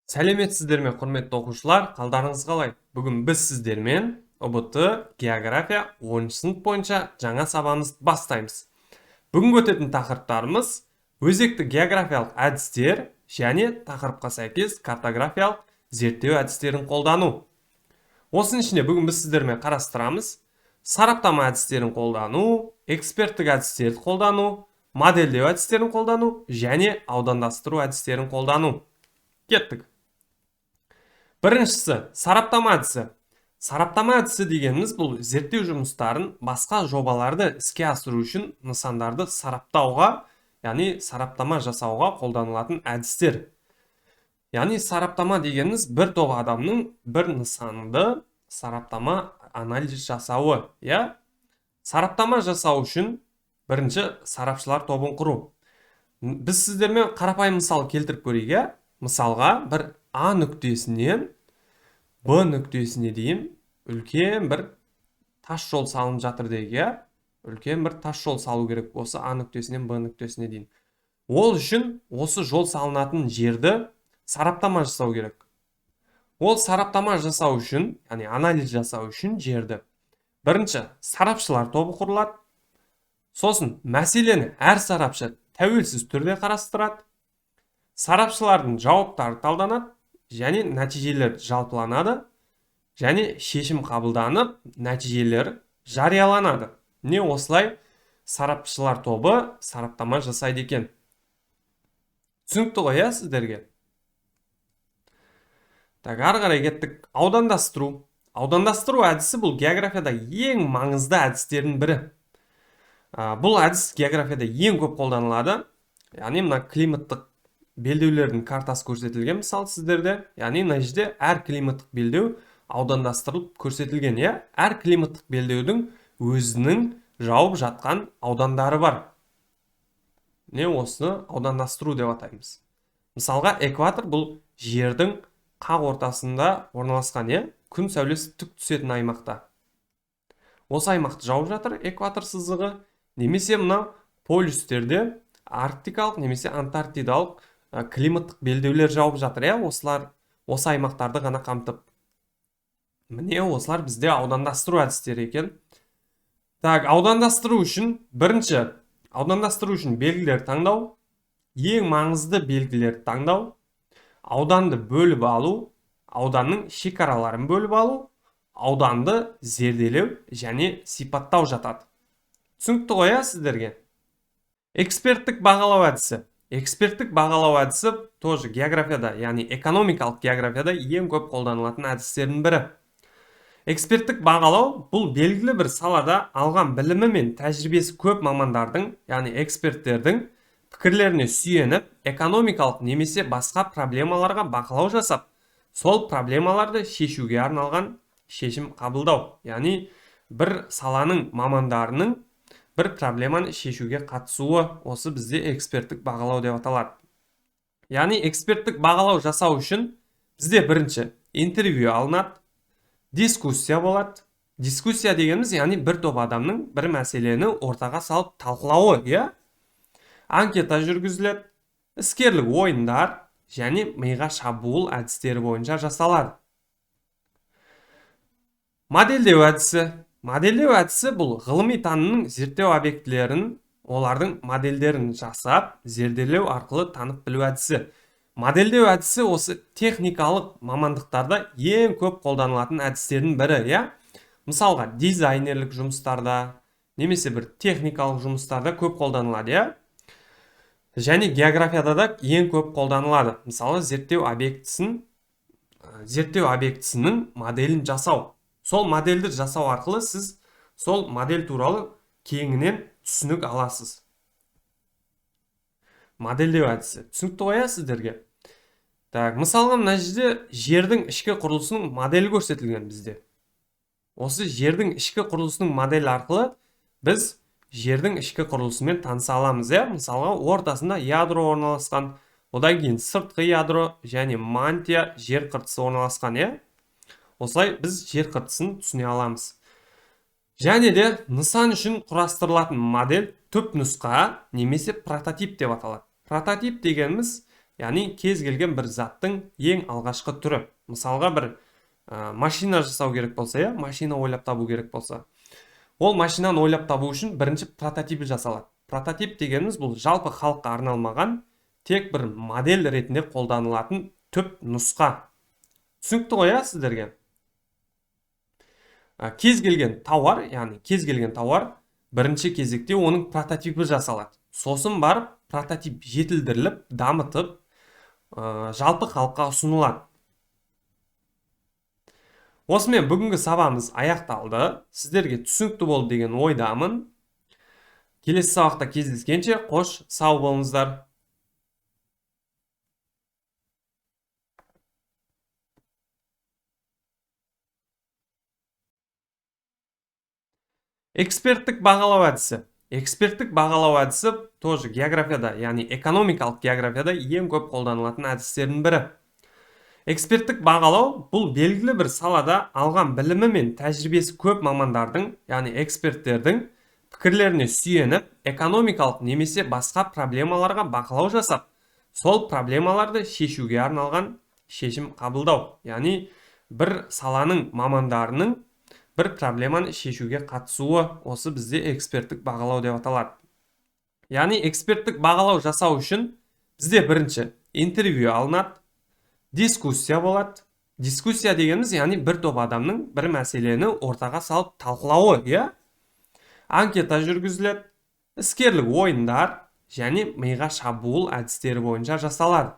Сәлеметсіздер ме, құрметті оқушылар! Қалдарыңыз қалай? Бүгін біз сіздермен ҰБТ география 10 сынып бойынша жаңа сабағымызды бастаймыз. Бүгінгі өтетін тақырыптарымыз: өзекті географиялық әдістер және тақырыпқа сәйкес картографиялық зерттеу әдістерін қолдану. Осының ішінде бүгін біз сіздермен қарастырамыз: сараптама әдістерін қолдану, эксперттік әдістерді қолдану, модельдеу әдістерін қолдану және аудандастыру әдістерін қолдану. Кеттік! Біріншісі – сараптама әдісі. Сараптама әдісі дегеніміз – бұл зерттеу жұмыстарын, басқа жобаларды іске асыру үшін нысандарды сараптауға, яғни сараптама жасауға қолданылатын әдістер. Яғни сараптама дегеніміз – бір топ адамның бір нысанды сараптама, анализ жасауы, иә. Сараптама жасау үшін бірінші сарапшылар тобын құру. Біз сіздермен қарапайым мысал келтіріп көрейік, иә. Мысалға, бір А нүктесінен Б нүктесіне дейін үлкен бір тас жол салынып жатыр дейік, иә. Үлкен бір тас жол салу керек осы А нүктесінен Б нүктесіне дейін. Ол үшін осы жол салынатын жерді сараптама жасау керек. Ол сараптама жасау үшін, яғни анализ жасау үшін жерді бірінші сарапшылар тобы құрылады. Сосын мәселені әр сарапшы тәуелсіз түрде қарастырады. Сарапшылардың жауаптары талданады және нәтижелер жалпыланады және шешім қабылданып, нәтижелер жарияланады. Міне, осылай сарапшылар тобы сараптама жасайды екен. Түсінікті ғой, иә, сіздерге? Так, ары қарай кеттік. Аудандастыру. Аудандастыру әдісі – бұл географияда ең маңызды әдістердің бірі. Бұл әдіс географияда ең көп қолданылады. Яғни мына климаттық белдеулердің картасы көрсетілген, мысалы, сіздерде. Яғни мына жерде әр климаттық белдеу аудандастырылып көрсетілген, иә. Әр климаттық белдеудің өзінің жауып жатқан аудандары бар. Міне, осыны аудандастыру деп атаймыз. Мысалға, экватор – бұл жердің қақ ортасында орналасқан, иә, күн сәулесі тік түсетін аймақта. Осы аймақты жауып жатыр экватор сызығы. Немесе мынау полюстерде арктикалық немесе антарктидалық климаттық белдеулер жауып жатыр, иә. Осылар осы аймақтарды ғана қамтып. Міне, осылар бізде аудандастыру әдістері екен. Так, аудандастыру үшін бірінші, аудандастыру үшін белгілер таңдау, ең маңызды белгілерді таңдау, ауданды бөліп алу, ауданның шекараларын бөліп алу, ауданды зерделеу және сипаттау жатады. Түсінікті ғой, иә, сіздерге? Эксперттік бағалау әдісі. Эксперттік бағалау әдісі тоже географияда, яғни экономикалық географияда ең көп қолданылатын әдістердің бірі. Эксперттік бағалау – бұл белгілі бір салада алған білімі мен тәжірибесі көп мамандардың, яғни эксперттердің пікірлеріне сүйеніп, экономикалық немесе басқа проблемаларға бақылау жасап, сол проблемаларды шешуге арналған шешім қабылдау. Яғни бір саланың мамандарының бір проблеманы шешуге қатысуы, осы бізде эксперттік бағалау деп аталады. Яғни эксперттік бағалау жасау үшін бізде бірінші интервью алынады, дискуссия болады. Дискуссия дегеніміз, яғни бір топ адамның бір мәселені ортаға салып талқылауы, иә. Анкета жүргізіледі, іскерлік ойындар және миға шабуыл әдістері бойынша жасалады. Модельдеу әдісі. Модельдеу әдісі – бұл ғылыми танымның зерттеу объектілерін, олардың модельдерін жасап, зерделеу арқылы танып білу әдісі. Модельдеу әдісі осы техникалық мамандықтарда ең көп қолданылатын әдістердің бірі, иә. Мысалға, дизайнерлік жұмыстарда немесе бір техникалық жұмыстарда көп қолданылады, иә. Және географияда да ең көп қолданылады. Мысалы, зерттеу объектісінің моделін жасау. Сол модельді жасау арқылы сіз сол модель туралы кеңінен түсінік аласыз. Модельдеу әдісі түсінікті ғой, иә, сіздерге? Так, мысалға, мына жерде жердің ішкі құрылысының моделі көрсетілген бізде. Осы жердің ішкі құрылысының моделі арқылы біз жердің ішкі құрылысымен таныса аламыз, иә. Мысалға, ортасында ядро орналасқан, одан кейін сыртқы ядро және мантия, жер қыртысы орналасқан, иә. Осылай біз жер қыртысын түсіне аламыз. Және де нысан үшін құрастырылатын модель түп нұсқа немесе прототип деп аталады. Прототип дегеніміз Яғни кез келген бір заттың ең алғашқы түрі. Мысалға бір машина жасау керек болса, иә, машина ойлап табу керек болса, ол машинаны ойлап табу үшін бірінші прототипі жасалады. Прототип дегеніміз бұл жалпы халыққа арналмаған, тек бір модель ретінде қолданылатын түп нұсқа. Түсінікті ғой, иә, сіздерге? Кез келген тауар, яғни кез келген тауар бірінші кезекте оның прототипі жасалады. Сосын барып прототип жетілдіріліп, дамытып, жалпы халыққа ұсынылады. Осымен бүгінгі сабағымыз аяқталды. Сіздерге түсінікті болды деген ойдамын. Келесі сабақта кездескенше қош сау болыңыздар. Эксперттік бағалау әдісі. Эксперттік бағалау әдісі тоже географияда, яғни экономикалық географияда ең көп қолданылатын әдістердің бірі. Эксперттік бағалау бұл белгілі бір салада алған білімі мен тәжірибесі көп мамандардың, яғни эксперттердің пікірлеріне сүйеніп, экономикалық немесе басқа проблемаларға бақылау жасап, сол проблемаларды шешуге арналған шешім қабылдау. Яғни бір саланың мамандарының бір проблеманы шешуге қатысуы, осы бізде эксперттік бағалау деп аталады. Яғни эксперттік бағалау жасау үшін бізде бірінші интервью алынады, дискуссия болады. Дискуссия дегеніміз, яғни бір топ адамның бір мәселені ортаға салып талқылауы, иә? Анкета жүргізіледі, іскерлік ойындар және миға шабуыл әдістері бойынша жасалады.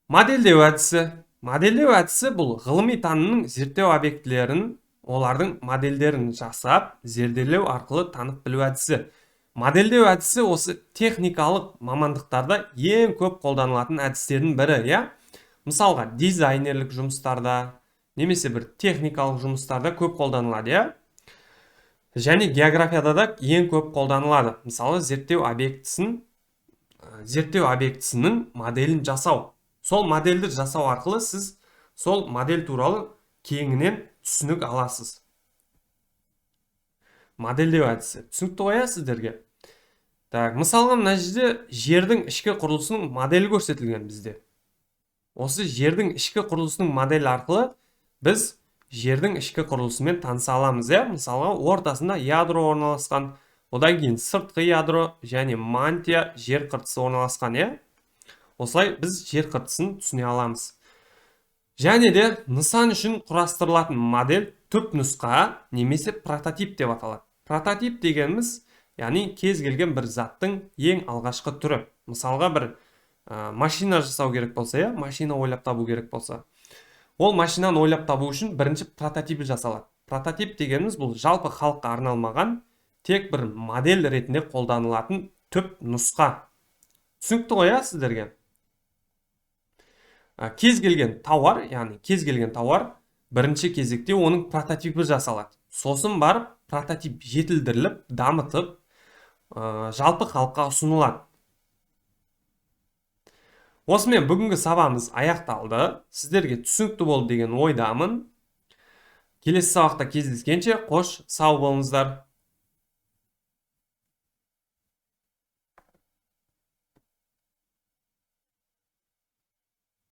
Модельдеу әдісі. Модельдеу әдісі бұл ғылыми танымның зерттеу объектілерін, олардың модельдерін жасап, зерделеу арқылы танып білу әдісі. Модельдеу әдісі осы техникалық мамандықтарда ең көп қолданылатын әдістердің бірі, иә? Мысалға, дизайнерлік жұмыстарда немесе бір техникалық жұмыстарда көп қолданылады, иә? Және географияда да ең көп қолданылады. Мысалы, зерттеу объектісінің моделін жасау. Сол модельді жасау арқылы сіз сол модель туралы кеңінен түсінік аласыз. Модельдеу әдісі. Түсінікті ғой, иә, сіздерге? Так, мысалға, мына жерде жердің ішкі құрылысының моделі көрсетілген бізде. Осы жердің ішкі құрылысының моделі арқылы біз жердің ішкі құрылысымен таныса аламыз, иә? Мысалға, ортасында ядро орналасқан, одан кейін сыртқы ядро және мантия жер қыртысы орналасқан, иә? Осылай біз жер қыртысын түсіне аламыз. Және де нысан үшін құрастырылатын модель түп нұсқа немесе прототип деп аталады. Прототип дегеніміз, яғни кез келген бір заттың ең алғашқы түрі. Мысалға, бір машина жасау керек болса, иә, машина ойлап табу керек болса, ол машинаны ойлап табу үшін бірінші прототипі жасалады. Прототип дегеніміз бұл жалпы халыққа арналмаған, тек бір модель ретінде қолданылатын түп нұсқа. Түсінікті ғой, иә, сіздерге? Кез келген тауар, яғни кез келген тауар бірінші кезекте оның прототипі жасалады. Сосын барып прототип жетілдіріліп, дамытып, жалпы халыққа ұсынылады. Осымен бүгінгі сабағымыз аяқталды. Сіздерге түсінікті болды деген ойдамын. Келесі сабақта кездескенше қош сау болыңыздар.